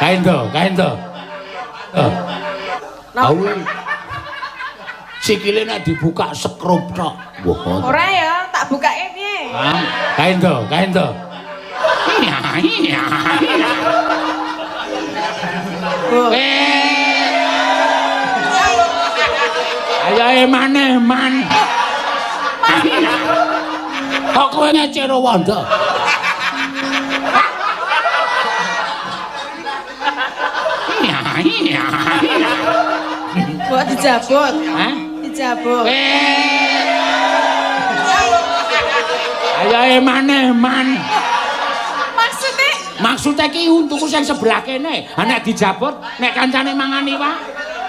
Kae ndo, kae ndo. Oh. Au. Sikile nek dibuka sekrup tok. Wah. Ora ya, tak bukake piye? Ah, kae ndo, kae ndo. Iya, iya. Ayo eman-eman. Kok kowe ngecero wondo? Iya, iya. Mbok dijabut. Hah? Dijabut. Ayo eman-eman. Maksudnya? Maksudnya ki untuku sing sebelah kene. Ha nek dijabut, nek kancane mangan iwak,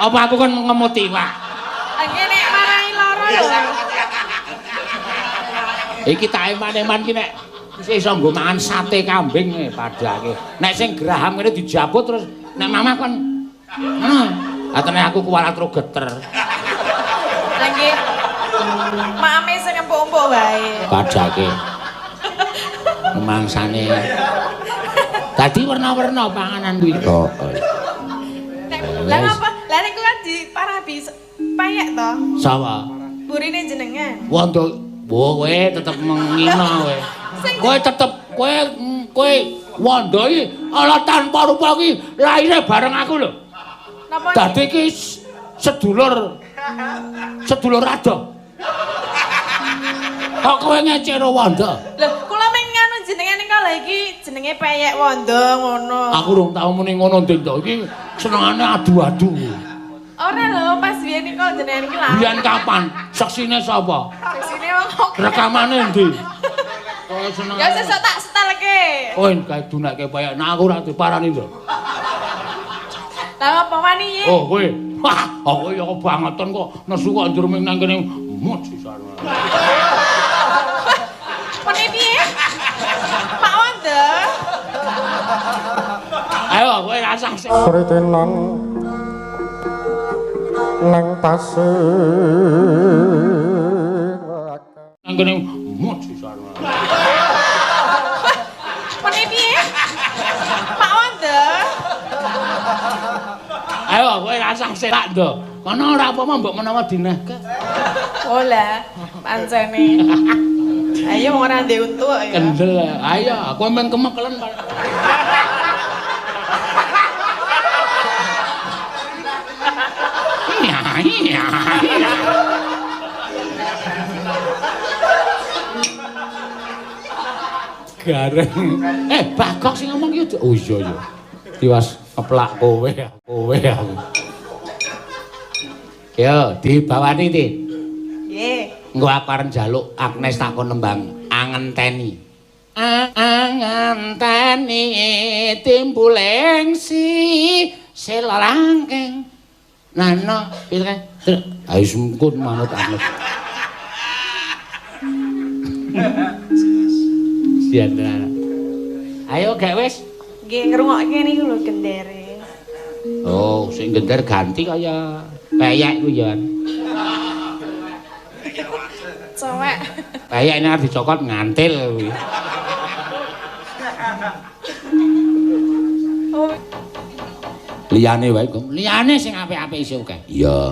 apa aku kon ngemut iwak? Nggih nek marai lara lho. Iki tak eman-eman ki nek iso nggo mangan sate kambing padake. Nek sing geraham ngene dijabut terus nek mamah kon ngono. Atene aku kuwalat ro geter. Lah nggih. Maame sing empuk-empuk wae. Padake. Mangsane. Dadi werna-werna panganan kuwi. Oh. Lah ngapa? Lah niku kan diparabi payek to. Sapa? Burine jenengan. Wondo, kowe tetep mengina kowe. Kowe tetep kowe wondo iki ala tanpa rupa iki lahire bareng aku lho. Napa? Dadi iki sedulur sedulur adoh. Kok kowe ngecero wondo? Lho, kula meng nganu jenengan ning lha iki jenenge peyek wondo ngono. Aku rung tau muni ngono Ndin to. Iki senengane adu-adu. Ora lho, pas biyen niku jenengan iki lha. Biyen kapan? Saksine sapa? Saksine wong kok. Rekamane endi? Kok seneng. Ya sesuk tak setelke. Oh, kae dunake peyek. Nah aku ora diparani lho. Lah apa wani iki? Oh, kowe. Wah, aku ya kebangetan kok nesu kok njur nang kene mut sisan. Mene piye? Pak Wondo. Ayo kowe rasah sing Sritenan nang pasir nang kene mut sisan. Mene piye? Pak Wondo. Ayo kowe rasah selak ndo. Kono ora apa-apa mbok menawa dinehke. Oh lah, pancene. Ayo wong ora ndek untu kok ya. Kendel. Ayo, aku men kemekelen. Iya, iya. Gareng. Bagok sing ngomong ki. Oh iya iya. Tiwas keplak kowe, kowe aku. Yo, dibawani, Tin. Nggih. Engko aku arep njaluk Agnes takon nembang angenteni. Angenteni timbuling si selangking. Nano, piye kae? Ayo sungkun manut Agnes. Sian tenan. Ayo gak wis. Nggih ngrungokke niku lho gendere. Oh, sing gender ganti kaya peyek ku ya. Cowek. Peyek nek dicokot ngantil kuwi. Oh. Liyane wae, Gong. Liyane sing apik-apik isih akeh. Iya.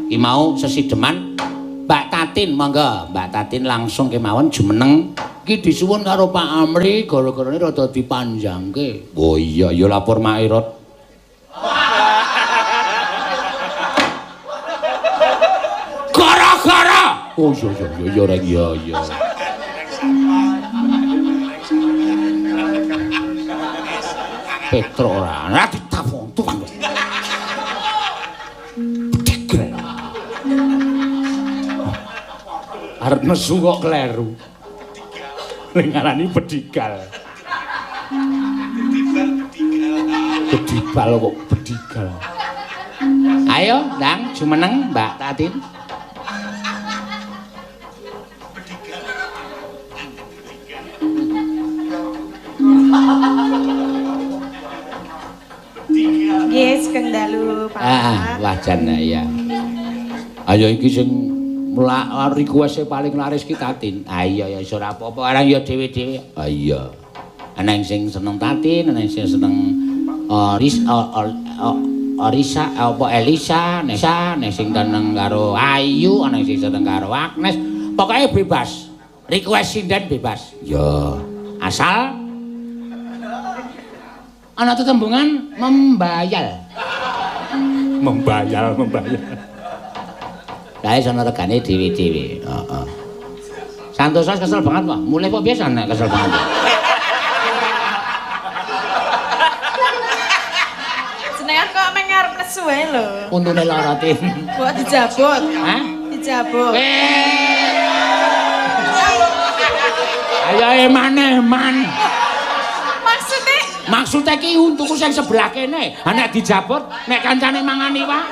Ki mau sesideman Mbak Tatin, monggo. Mbak Tatin langsung kemawon jumeneng. Ki disuwun karo Pak Amri gara-garane rada dipanjangke. Oh iya, ya lapor Mak Irot. Gara-gara. Oh iya iya iya reng iya iya. Petro ora ora ditapung tuang. Bedigal. Arep nesu kok kleru. Ngarani bedigal. Bedibal kok bedigal. Ayo, Ndang, jumeneng Mbak Tatin. Nggih, sugeng dalu, Pak. Ah, wah jan ya. Ayo iki sing request paling laris ki Tatin. Ah iya ya iso ora apa-apa, arang ya dhewe-dhewe. Ah iya. Ana sing seneng Tatin, ana sing seneng Orisa apa Elisa, Nesa, nek sing seneng karo Ayu, ana sing seneng karo Agnes, pokoke bebas. Request sinden bebas. Ya, asal ana tetembungan membayal. Membayal, membayal. Lah iso ana regane dhewe-dhewe. Heeh. Santosa kesel banget, Pak. Mulih kok biasa nek kesel banget. Jenengan kok meng ngarep nesu wae lho. Untune lara tin. Kok dijabut? Hah? Dijabut. Ayo eman-eman. Maksudnya? Maksudnya ki untuku sing sebelah kene. Ha nek dijabut, nek kancane mangan iwak,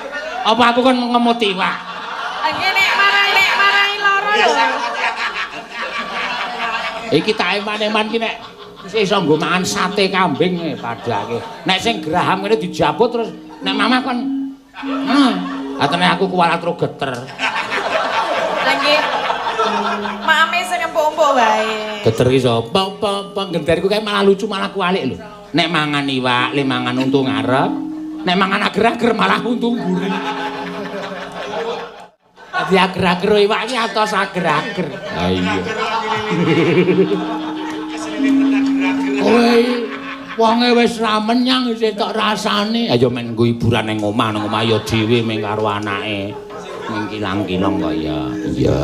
apa aku kon ngemut iwak? Nggih nek marai lara lho. Iki tak eman-eman ki nek iso nggo mangan sate kambing padake. Nek sing geraham ngene dijabut terus nek mamah kon ngono. Atene aku kuwalat ro geter. Lah nggih. Maame sing empuk-empuk wae. Geter ki sapa? Penggenderku kae malah lucu malah kualik lho. Nek mangan iwak, le mangan untu ngarep. Nek mangan ager-ager malah untu mburi. Dadi ager-ager iwak iki atos ager-ager. Ha iya. Kowe wonge wis ra menyang isih tok rasane. Ayo men nggo hiburan ning omah, nang omah ya dhewe mung karo anake. Ning kilang-kilong kok ya. Iya.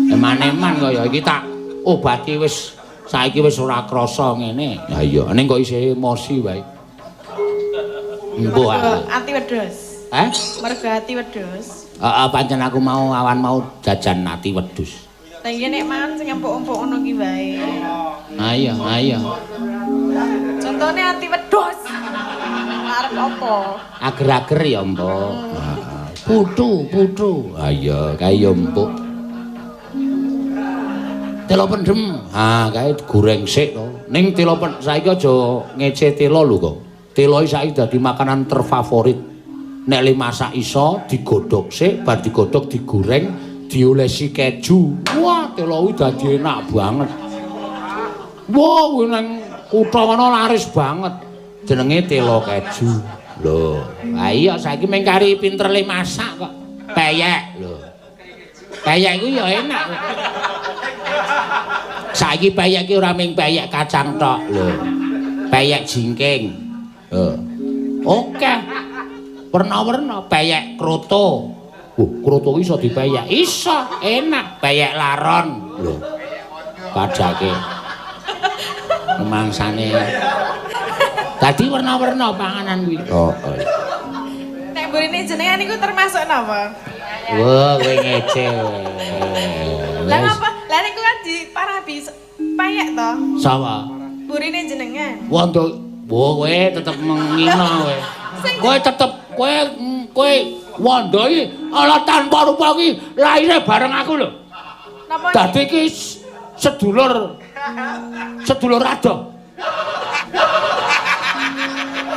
Eman-eman kaya iki tak obati wis saiki wis ora krasa ngene. Ha iya, ning kok isih emosi wae. Embuh aku. Ati wedhus. Hah? Mergo ati wedhus. Heeh, pancen aku mau awan mau jajan ati wedhus. Lah iki nek mangan sing empuk-empuk ngono ki wae. Ayo, ayo. Contone ati wedhus. Arep apa? Ager-ager ya, Mbok. Putu, putu. Ha iya, kae ya empuk. Telo pendem. Ha, kae goreng sik to. Ning telo saiki aja ngece telo lho kok. Telo saiki dadi makanan terfavorit. Nek le masak iso digodhog sik, bar digodhog digoreng, diolesi keju. Wah, telo kuwi dadi enak banget. Wah, kuwi nang kutha kono laris banget. Jenenge telo keju. Lho, ha iya saiki mung kari pinter le masak kok. Peyek lho. Peyek kuwi ya enak. Saiki peyek ki ora mung peyek kacang tok lho. Peyek jingking. Lho. Oke. Werna-werna peyek kroto. Wah, kroto iso dipeyek. Iso, enak. Peyek laron lho. Padake. Mangsane. Dadi werna-werna panganan kuwi. Oh, oh. Nek mburine jenengan niku termasuk napa? Wah, kowe ngece. Lah ngapa? Lah niku kan diparabi peyek to. Sapa? Burine jenengan. Wah, nduk, kowe tetep mengina kowe. Kowe tetep kowe wondo iki ala tanpa rupa iki lahire bareng aku lho. Napa? Dadi iki sedulur sedulur adoh.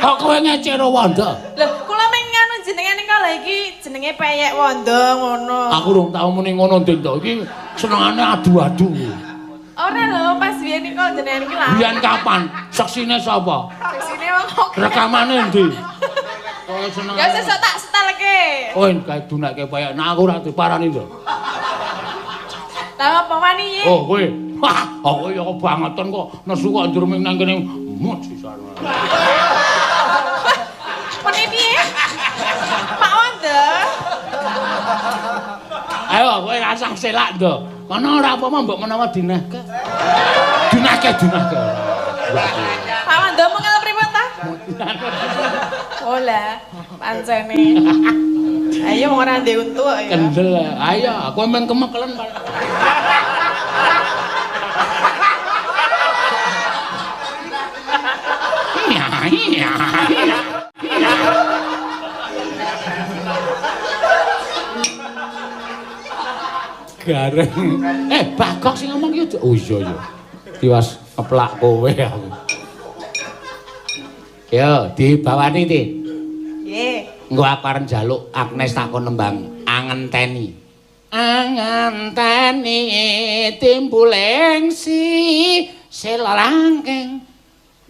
Kok kowe ngecero wondo? Lho, kula mung nganu jenengan ning kala iki jenenge peyek wondo ngono. Aku rung tau muni ngono Nding to. Iki senengane adu-adu. Ora lho, pas biyen niku jenengan iki lha. Biyen kapan? Seksine sapa? Seksine wong kok. Rekamane endi? Oh, seneng. Ya sesuk tak setelke. Oh, kae dunake peyek. Nah aku ora diparani to. Lah apa wani iki? Oh, kowe. Wah, aku ya kebangetan kok nesu kok njur ming nang kene mut sisan. Meni piye? Pak Wondo. Ayo kowe rasah selak ndo. Kono ora apa-apa mbok menawa dinehke. Dinehke, dinehke. Pak Wondo mengel pripun ta? Olah, pancene. Ayo wong ora ndek untu kok ya. Kendel. Ayo, aku emang kemekelen, Pak. Iya, iya. Gareng. Bagok sing ngomong ki. Oh iya iya. Tiwas keplak kowe aku. Yo, dibawani, Tin. Nggih. Engko aku arep njaluk Agnes takon nembang angenteni. Angenteni timbuling si selangking.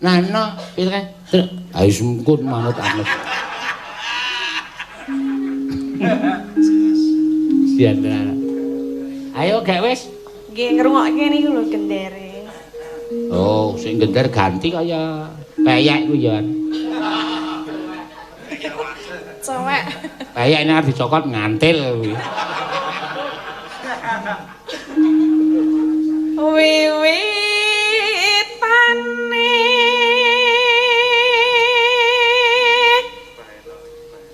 Nano piye kae? Ayo sungkut manut anut. Sian tenan. Ayo gek wis. Nggih ngrungokke niku lho gendere. Oh, sing gender ganti kaya peyek ku ya. Cowek. Peyek nek arep dicokot ngantil kuwi. Wiwitane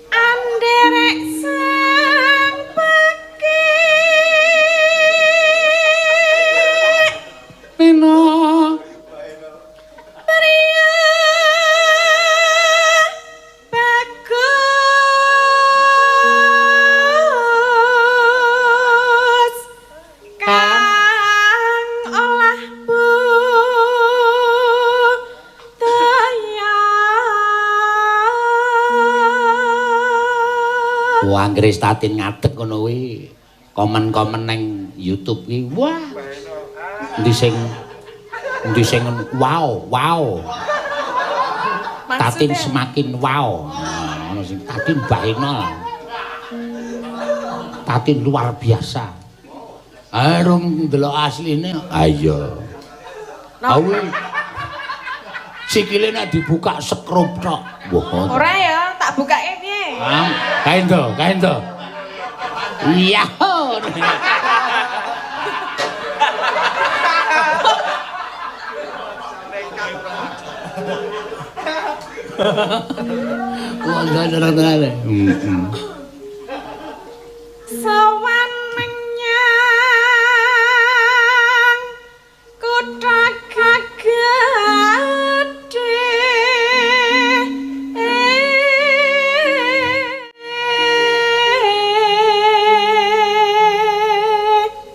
anderek sang pekik Nino pria bagus kang olah budaya. Wah, anggere Tatin ngadeg ngono kuwi. Komen-komen nang YouTube kuwi. Wah. Endi sing wow, wow. Tatin semakin wow. Nah, ono sing Tatin baena. Tatin luar biasa. Arung ndelok asline. Ayo. Awi. Sikile nek dibuka sekrup tok. Wah. Ora ya, tak bukake piye? Ah, kae ndo, kae ndo. Iya. Wah, tenan. Heeh. Sowan menyang kutha gedhe.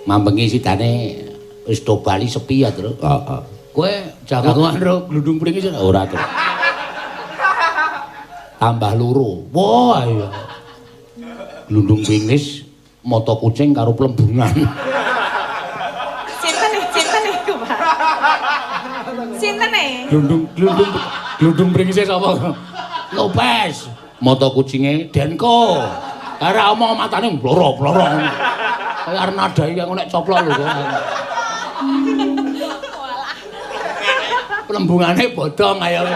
Mambengi sidane wis do bali sepi ya, Tru. Heeh. Kowe jagongan ro glundung pringis ora, Tru. Tambah loro. Wah, iya. Glundung pringis, mata kucing karo plembungan. Sinten sinten iku, Pak? Sinten e? Glundung pringise sapa? Lopez. Mata kucinge Denko. Karo omong matane bloro-bloro. Kaya arep nadai kaya nek coplok lho kok. Plembungane bodong kaya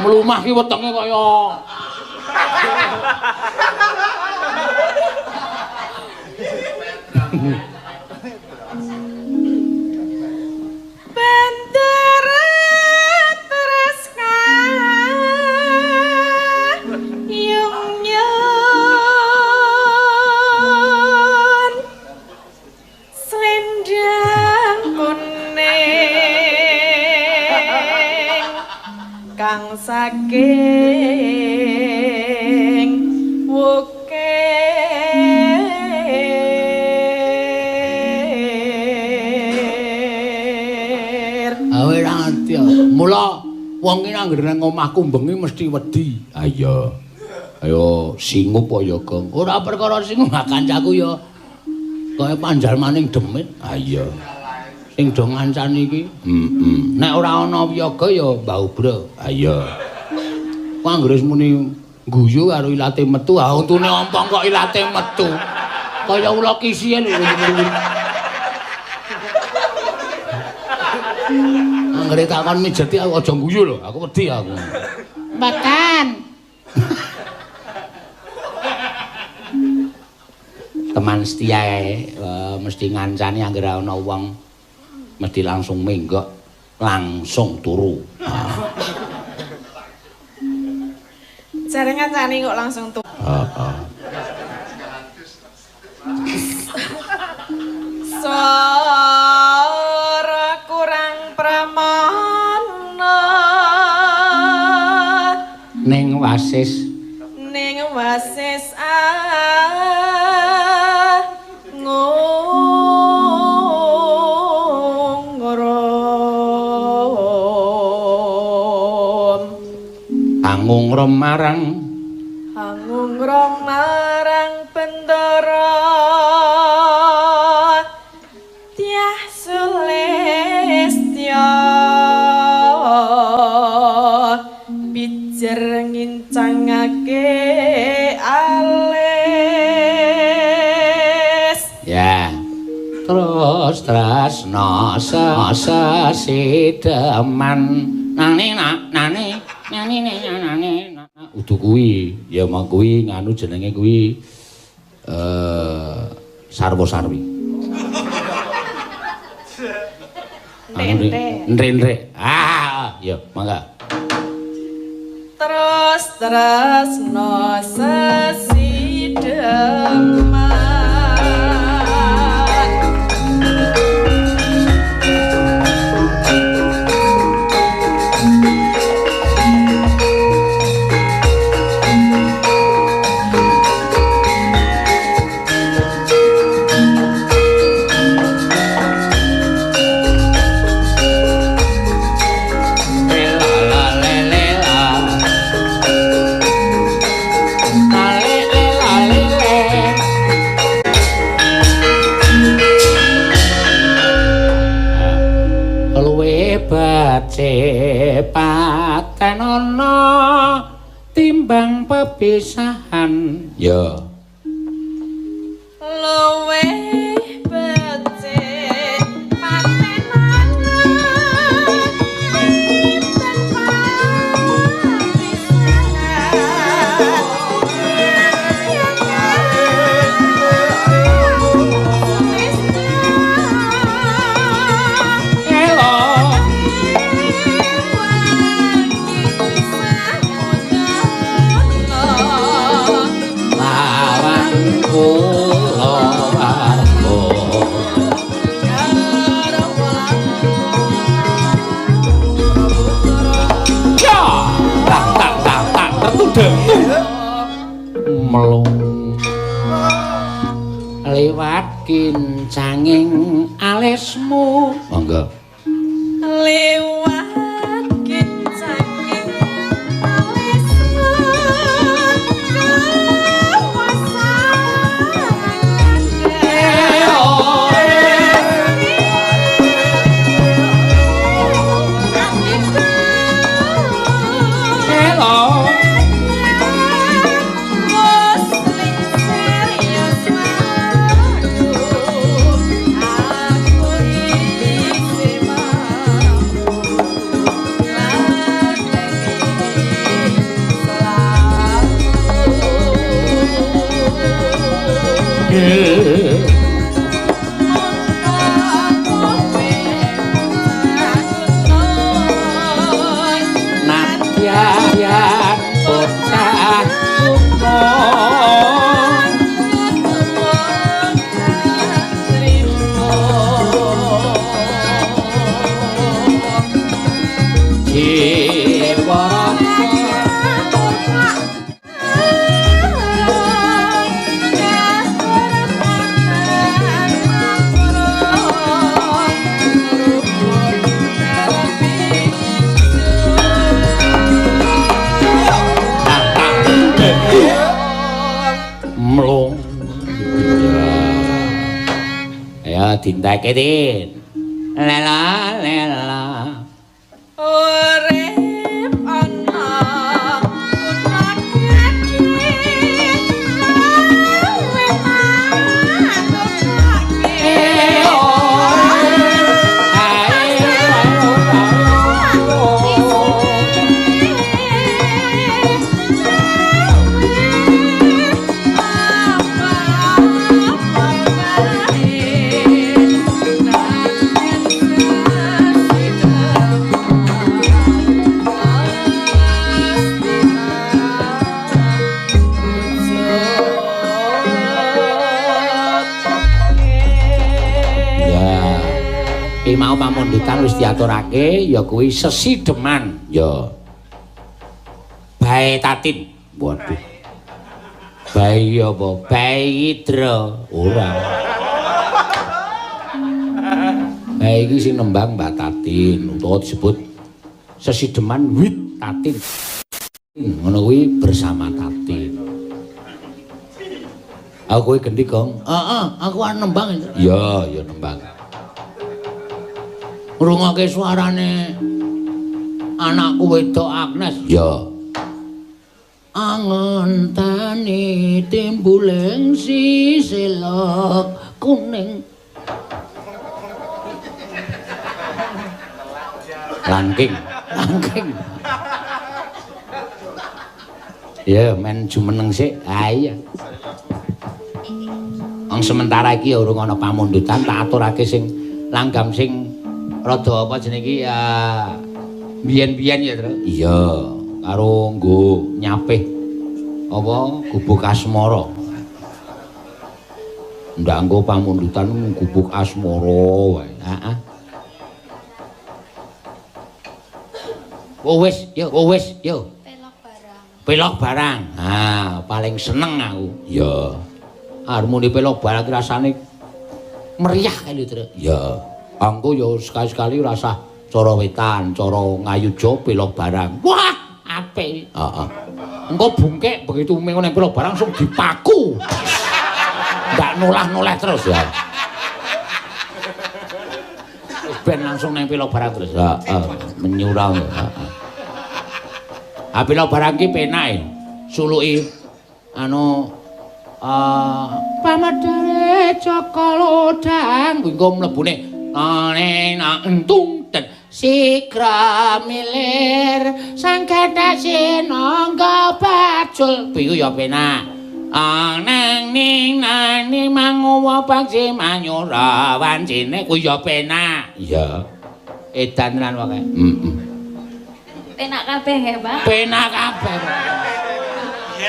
mlumah ki wetenge kaya Bendera terus kayung nyun selendang kuning kang saking wukir. Awe ora ngerti. Mula wong ki anggere nang omahku bengi mesti wedi. Ha iya. Ayo singup apa ya, Gong? Ora perkara singup, kancaku ya kaya panjalmaning demit. Ha iya. Sing do ngancani iki. Heeh. Nek ora ana wiyaga ya Mbah Ubro. Ha iya. Ku anggere muni guyu karo ilate metu, ha untune ompong kok ilate metu. Kaya ula kisihe lho. Anggere takon mijeti aku aja guyu lho, aku wedi aku. Mboten. Teman setia mesti ngancani anggere ana wong mesti langsung menggok, langsung turu. Jare ngancani kok langsung turu. Heeh. Swara kurang pramana ning wasis angungrum angungrum marang bendara Dyah Sulistya. Terus tresna sesideman nane nane nane nane udu kuwi ya mong kuwi nganu jenenge kuwi sarwa-sarwi. Ndre-ndre. Ah, ya mangga. Terus tresna sesideman. Paten ana timbang pepisahan. Ya. Luwih becik paten ana timbang pepisahan. Melung lewat kincanging alismu. Monggo. Lewat kincanging alismu Dintake Tin. Lela lela. Urip ana kutha gedhe luwih mantukake. Mau pamundutan wis diaturake ya kuwi sesideman ya. Bae Tatin. Waduh. Bae apa? Bae Idra. Ora. Bae iki sing nembang Mbak Tatin utawa disebut sesideman wit Tatin. Ngono kuwi bersama Tatin. Aku kowe gendi, Gong? Heeh, aku arep nembang. Ya, ya nembang. Ngrungokke suarane anakku wedok Agnes. Ya. Angenteni timbuling sisilok kuning. Langking, langking. Ya, men jumeneng sik. Ha iya. Wong sementara iki ya urung ana pamundutan, tak aturake sing langgam sing rada apa jenenge iki ya biyen-biyen ya, Tru. Iya, karo nggo nyapih apa gubuk asmara. Ndak nggo pamundutan gubuk asmara wae. Heeh. Oh wis, yo, oh wis, yo. Pelok barang. Pelok barang. Ha, paling seneng aku. Iya. Harmoni pelok barang rasane meriah kae lho, Tru. Iya. Angko ya sekali-sekali rasah cara wetan, cara ngayuja pelok barang. Wah, apik. Heeh. Engko bungkek begitu mengo nang pelok barang langsung dipaku. Ndak nolah-noleh terus ya. Wis ben langsung nang pelok barang terus. Heeh, menyurang. Heeh. Ha pelok barang ki penak e. Suluki anu pamadare Jaka Lodang kuwi engko mlebune nena entung den sigra milir sang gathak sinangga bajul kuwi ya penak. Nang ning nani manguwa bangsi manyura wancine kuwi ya penak. Iya. Edan tenan wae. Heeh. Penak kabeh nggih, Pak? Penak kabeh.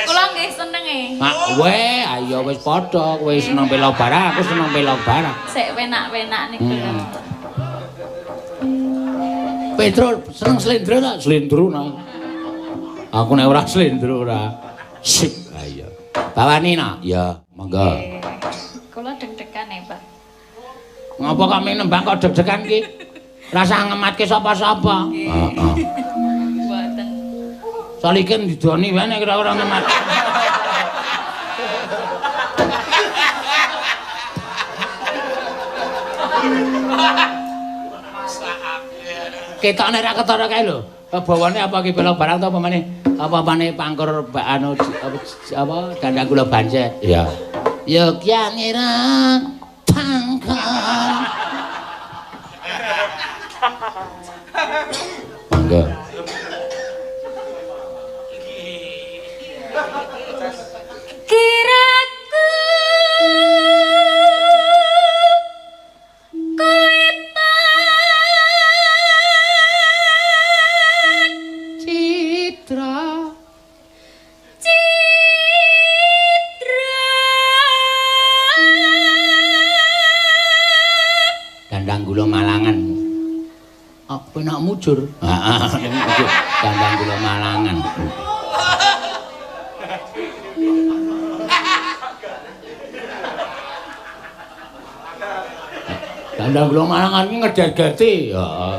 Kula nggih seneng e. Mak we, ayo wis padha, kowe seneng pelok barang, aku seneng pelok barang. Sik penak-penak niku lho. Petro seneng slendro ta? Slendro nah. Aku nek ora slendro ora. Sip, ayo. Bawani nak? Ya, monggo. Kula deg-degan e, Pak. Ngapa kok nembang kok deg-degan ki? Rasah ngematke sapa-sapa. Heeh. Mboten. Salikin didoni wae nek ora ngemat. Ketokne ra ketara kae lho. Bawane apa ki pelok barang to apa meneh? Apa-apane pangkur anu apa dandang gula bancet. Iya. Yogya ngira tangkal. Monggo. Kiraku kowe tan citra citra dandang gula Malangan. Apa nak mujur? Heeh, dandang gula Malangan. Dandang gula Malangan iki ngedegeti. Heeh.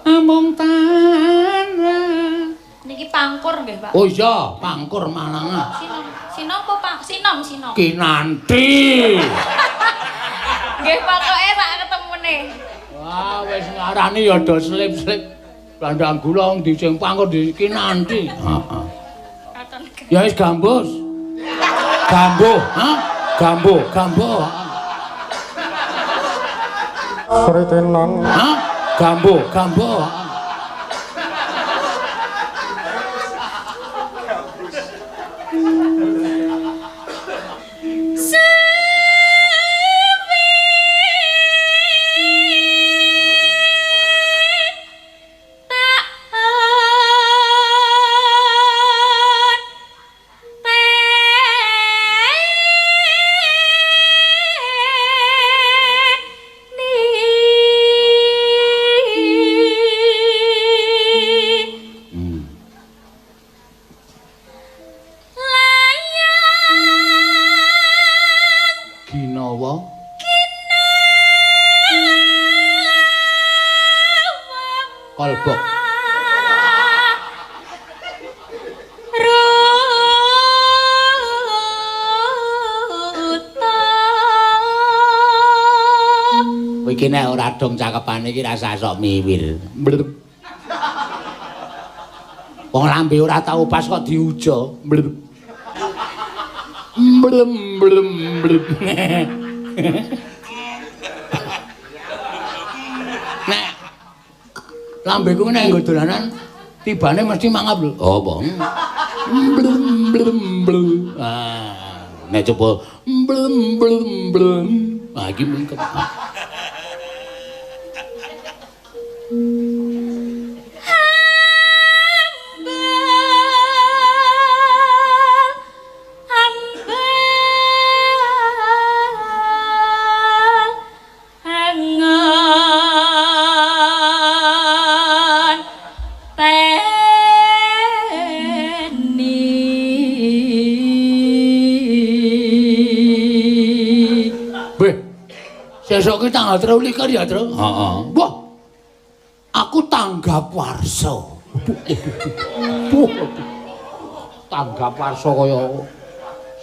Amung tanah. Niki pangkur nggih, Pak? Oh iya, pangkur Malangan. Sinom, sinom apa pang? Sinom, sinom. Kinanti. Nggih, pokoke sak ketemune. Wah, wis ngarani ya do slip-slip. Dandang gula ndi sing pangkur di Kinanti. Heeh. Ya wis gambus. Gambuh, ha? Gambuh, gambuh. Kritenan. Hah? Gambuh, gambuh. Kolbok. Kowe iki nek ora dong cakepane iki rasah sok miwir. Wong lambe ora tau pas kok diujo. Blem blem blem. Nek Lambeku nek nggo dolanan tibane mesti mangap lho. Oh, apa? Blem blem blem. Ah, nek coba blem blem blem. Ah, iki mungkin. Sesuk ki tanggal 23 ya, Tru? Heeh. Wah. Aku tanggap warsa. Tanggap warsa kaya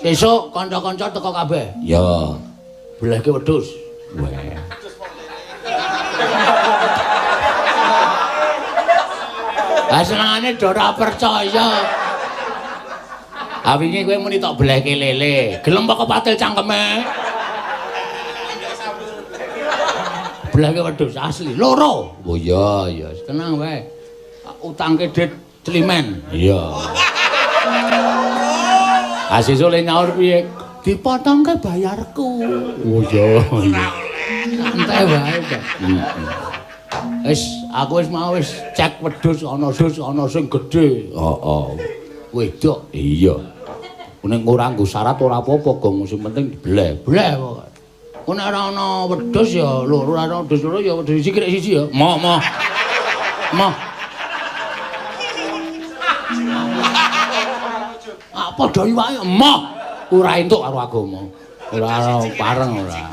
sesuk kanca-kanca teko kabeh. Ya. Belehke wedhus. Weh. Ah senengane do ora percaya. Ah wingi kowe muni tok belehke lele. Gelem apa kepatil cangkeme? Belehke wedhus asli loro. Oh iya iya, tenang wae. Utangke dit climen. Iya. Ah sesuk le nyaur piye? Dipotongke bayarku. Oh iya. Santai wae, Pak. Wis, aku wis mau wis cek wedhus ana dus ana sing gedhe. Heeh. Wedok. Iya. Nek ora nggo syarat ora apa-apa, Gong, sing penting dibeleh. Bleh pokoke. Nek ora ana wedhus ya loro, ora ana wedhus loro ya wedhus siji kirek siji ya. Moh moh. Moh. Ah padha iwake moh. Ora entuk karo agama. Ora pareng ora.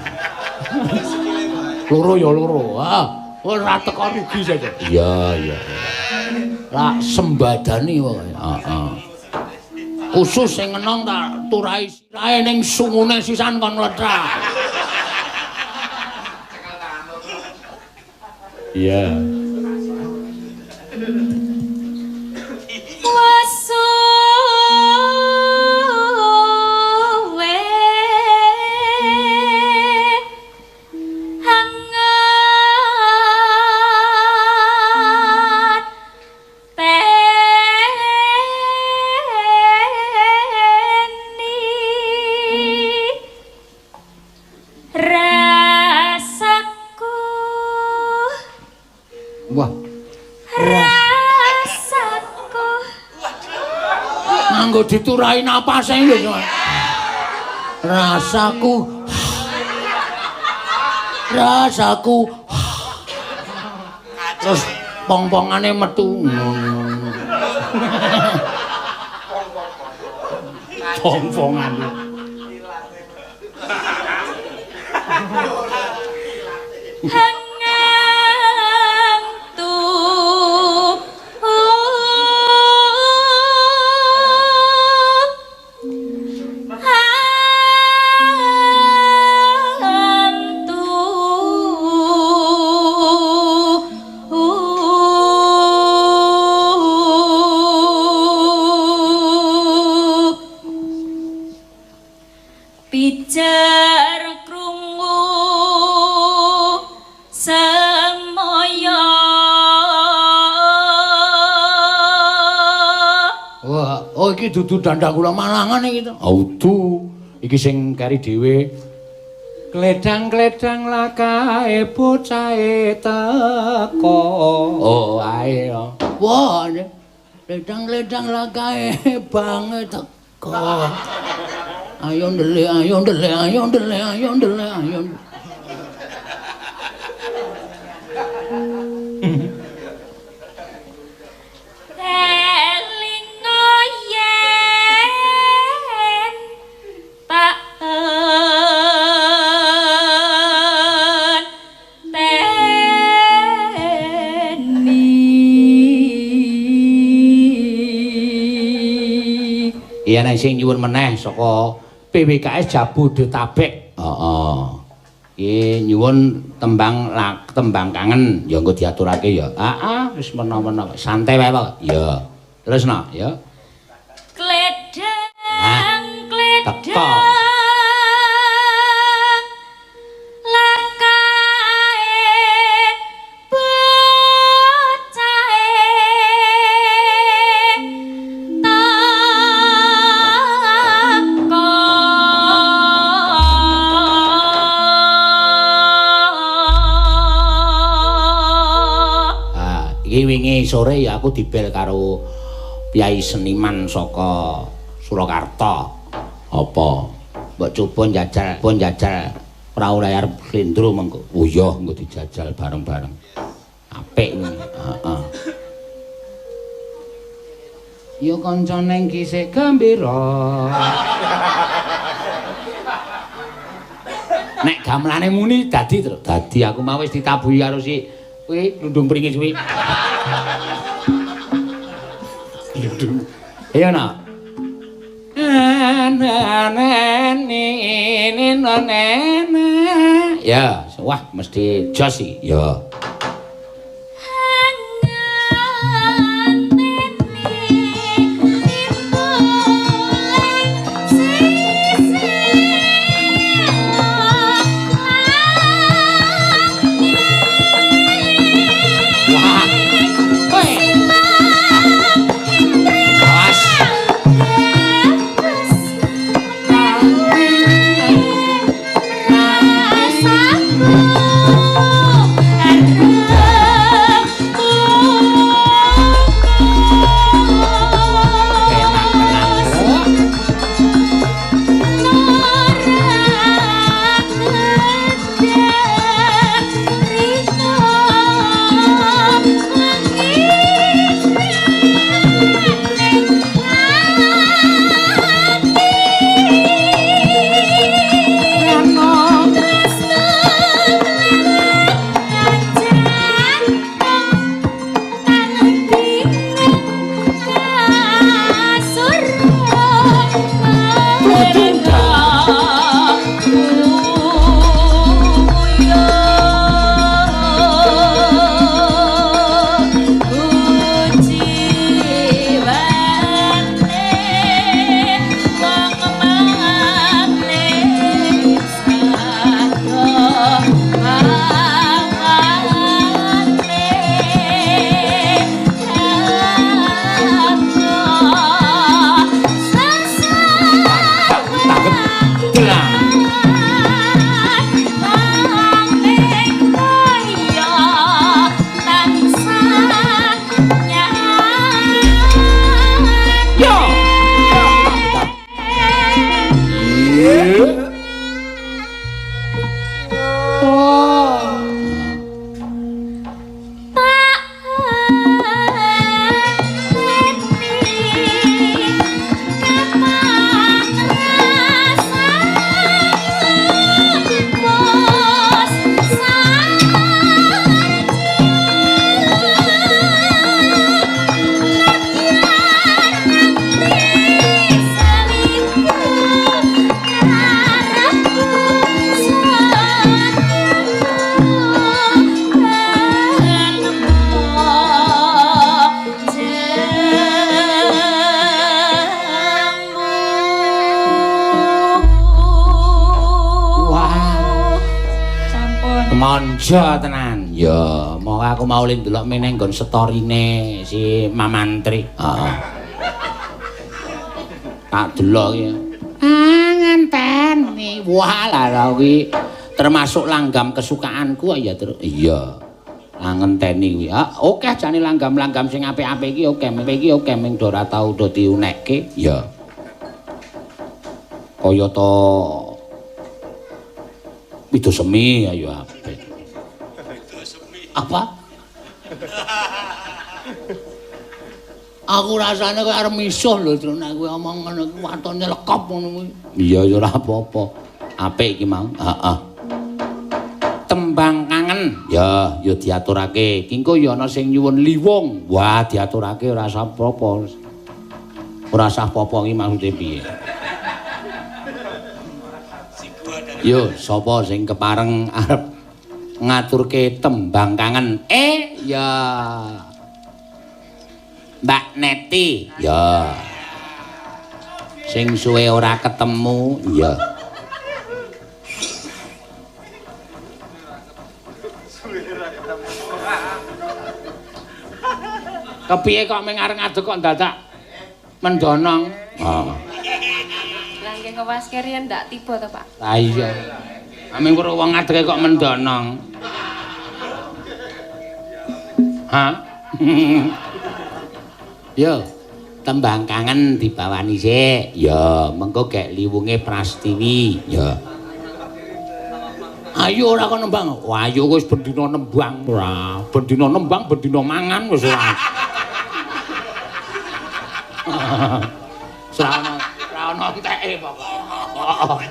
Loro ya loro. Heeh. Ora teko rugi saja. Iya iya. Rak sembadani pokoke. Heeh. Khusus sing ngenong tak turahi sirahe ning sungune sisan kon mlethak. Iya. Wasuwe hangat teni rasaku. Wah, rasaku nganggo diturahi napase lho. Rasaku. Rasaku. Terus pong-pongane metu. Pong-pongane. Pijar krungu semoyo. Wah, oh iki dudu dandang kula Malangan iki to. Oh, udu. Iki sing kari dhewe. Kledang-kledang lakae bocahe teko. Oh, ae. Wah, kledang-kledang lakae bange teko. Ayo ndelik, ayo ndelik, ayo ndelik, ayo ndelik, ayo. Elingo yen tak enteni. Iya nek sing nyuwun meneh saka PWKS Jabodetabek. Heeh. Iki nyuwun tembang tembang kangen ya engko diaturake ya. Heeh, wis mena-mena santai wae Pak. Ya. Terus no, ya. Kledang kledang lakae bocah Iki wingi sore ya aku dibel karo piyai seniman saka Surakarta. Apa? Mbok coba njajal, mbok njajal prau layar slendro mengko. Oh iya, engko dijajal bareng-bareng. Apik kuwi. Heeh. Ya kancane iki sik gembira. Nek gamelane muni dadi terus. Dadi aku mau wis ditabuhi karo si kuwi glundung pringis kuwi. Glundung. Ayo nak. Ya, wah mesti jos iki. Ya. Manja tenan. Ya, mau aku mau ndelok meneh nggon storine si Mamantri. Heeh. Tak delok iki. Ah, ngenteni. Wah, lah kuwi termasuk langgam kesukaanku ya, Tru. Iya. Lah ngenteni kuwi. Ah, oke jane langgam-langgam sing apik-apik iki oke, iki oke ming ora tau do diunekke. Ya. Kaya to Wido semi ayo apik. Apa? Aku rasane koyo arep misuh lho, Tru, nek kowe omong ngono kuwi watone lekop ngono kuwi. Iya ya ora apa-apa. Apik iki mau. Heeh. Tembang kangen. Ya, ya diaturake. Ki engko ya ana sing nyuwun liwung. Wah, diaturake ora usah apa-apa. Ora usah apa-apa iki maksude piye? Yo, sapa sing kepareng arep ngaturke tembang kangen? Ya. Mbak Neti. Ya. Sing suwe ora ketemu, ya. Kepiye kok ming arep ngadeg kok dadak mendonong? Heeh. Lah nggih kewaske riyen ndak tiba to, Pak? Lah iya. Aming weruh wong ngadege kok mendonong. Hah? Yo, tembang kangen dibawani sik. Ya, mengko gek liwunge Prastiwi. Ya. Ayo ora kon nembang. Wah, ayo wis bendina nembang ora. Bendina nembang, bendina mangan wis ora. Ora ono, ora ono enteke pokoke.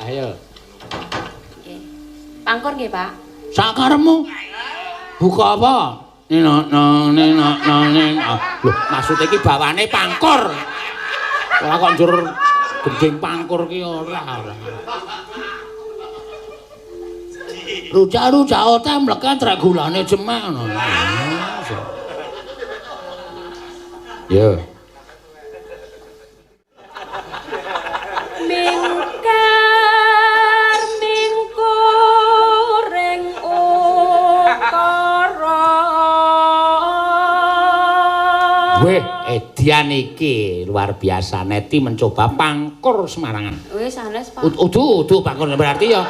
Ayo. Pangkur nggih, Pak. Sakaremu. Buka apa? Nino no nino no nino. Lho, maksud iki bawane pangkur. Ora kok njur gending pangkur ki ora ora. Rujak-rujak ote mleken trek gulane jemek ngono. Yo. Mingkar mingkur ing ukara. Weh, edian iki luar biasa. Neti mencoba pangkur Semarangan. Wis sanes, Pak. Udu udu pangkur berarti ya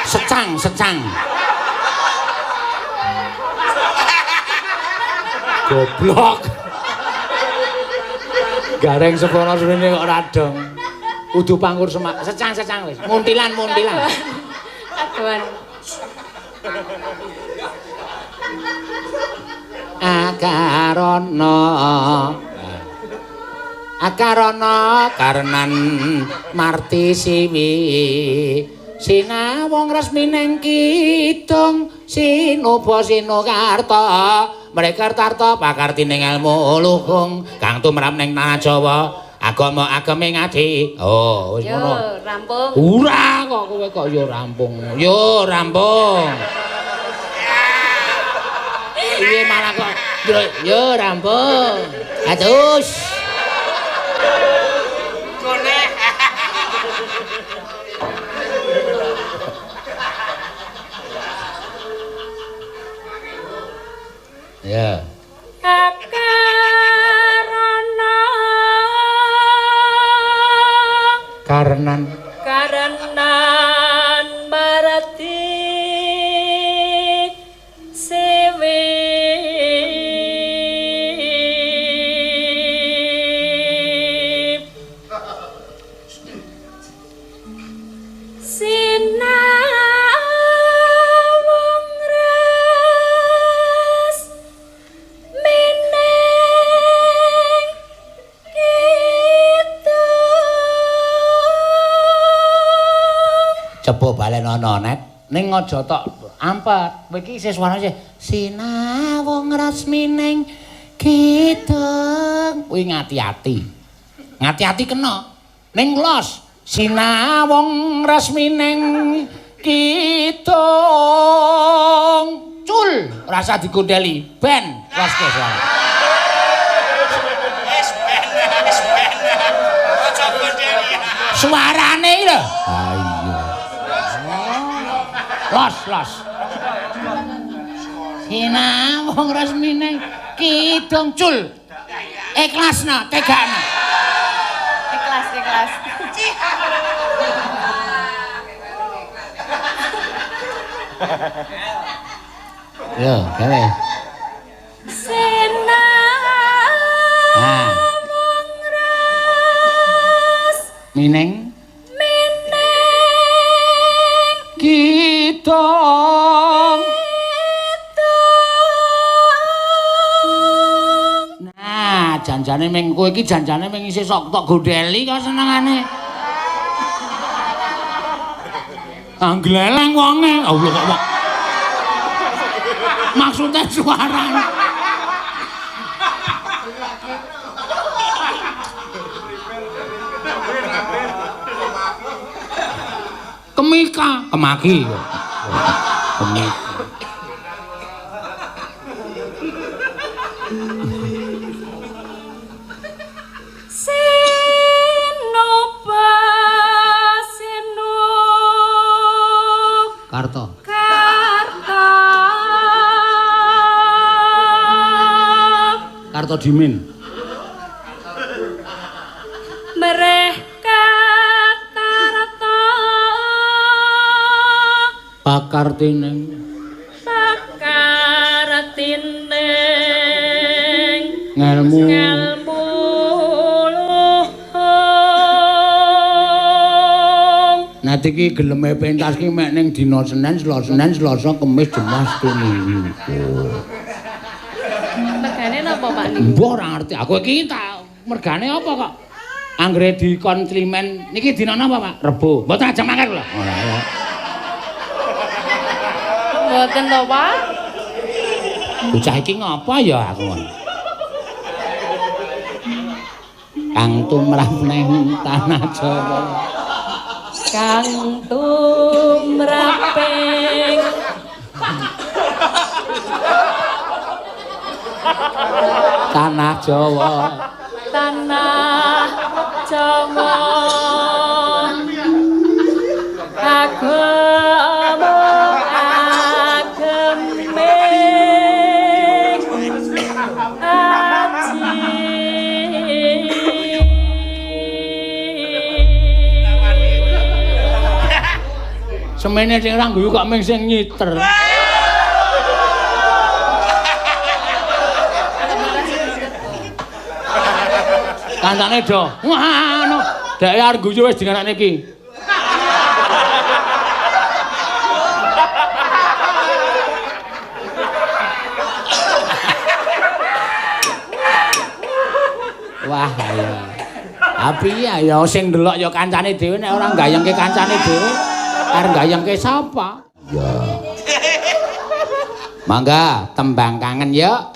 secang secang. Goblok. Gareng sepolo suwene kok ora dong. Udu pangkur semak secang secang wis. Muntilan muntilan. Kadoan. Akarana Akarana karenan marti siwi sinawung resmi neng kidung sinuba sinukarta mereka tarta pakartining ilmu luhung kang tumrap ning tanah Jawa agama ageme ngaji. Oh wis ngono. Yo rampung. Ora kok kowe kok yo rampung. Yo rampung. Piye malah kok yo rampung. Atus. Ya. Akarana karenan karenan marati sewe sinawung res mining kidung. Coba balen ana net ning aja tok ampet. Kowe iki isih suarane isih sinawung resmining kidung. Kuwi ngati-ati. Ngati-ati kena. Ning los sinawung resmining kidung. Cul, rasa digondeli. Ben, loske suara. Wis ben, wis ben. Aja gondeli. Suarane iki lho. Ha iya. Los, los. Sinawung resmine kidung cul. Ikhlasna, tegakna. Ikhlas, ikhlas. Yo, gawe. Sinawung res Mining mining kidung. kidung. Nah, janjane ming kowe iki janjane ming isih sok tok gondeli kok senengane. Anggleleng wonge. Allah kok wong. Maksudnya suarane. Kemika, kemaki. Kemika. Sinoba sinu Karto. Karta. Karto Dimin. Mereh katarta. Pakartining. Pakartining. Ngelmu. Ngelmu luhung. Nanti ki geleme pentas ki mek ning dina Senin, Selasa, Senin, Selasa, Kamis, Jumat, Sabtu, Minggu. Mergane napa Pak niku? Mbah ora ngerti. Aku iki tak mergane apa kok? Anggere dikon climen niki dina napa Pak? Rebo. Mboten ajeng mangkat lho. Ora ya. Mboten to Pak? Bocah iki ngapa ya aku ngono. Kang tumrap ning tanah Jawa. Kang tumraping tanah Jawa. Tanah Jawa. Agama ageme aji. Semene sing ora guyu kok ming sing nyiter. Kancane do. Wah, ngono. Dhek arep guyu wis dinganakne iki. Wah, ayo. Api ya sing ndelok ya kancane dhewe nek ora gayengke kancane dhewe arep gayengke sapa? Ya. Mangga tembang kangen ya.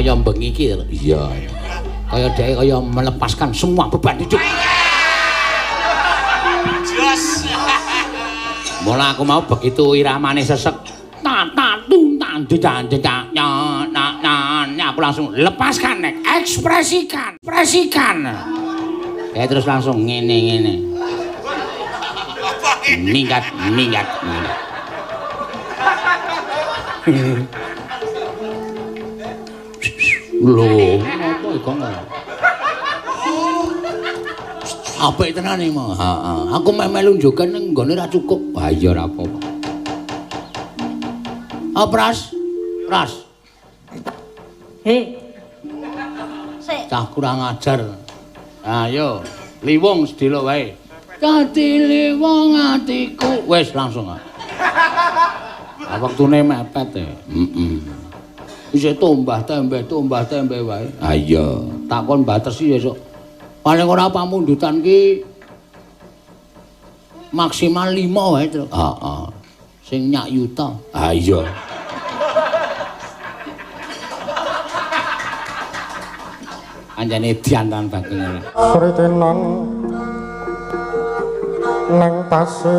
Kaya bengi iki lho. Iya. Kaya dhek kaya melepaskan semua beban hidup. Jos. Mula aku mau begitu iramane sesek. Ta ta tung tan tan tan na na na aku langsung lepaskan nek, ekspresikan, ekspresikan. Ya terus langsung ngene-ngene. Minggat, minggat, minggat. Lho, apa iki kok? Apik tenan iki, Mas. Heeh. Aku melu njogen ning nggone ra cukup. Wah, iya ora apa-apa. Ah, Pras. Pras. He. Sik. Cah kurang ajar. Ayo, liwung sedhela wae. Dadi liwung atiku. Wis langsung ah. Ah, wektune mepet e. Heeh. Isih tombah tembe wae. Ha iya, takon batesi esuk. Paling ora pamundutan ki maksimal 5 wae, Truk. Heeh. Sing nyak yuta. Ha iya. Anjane diantan bageng. Kritenan nang pasir.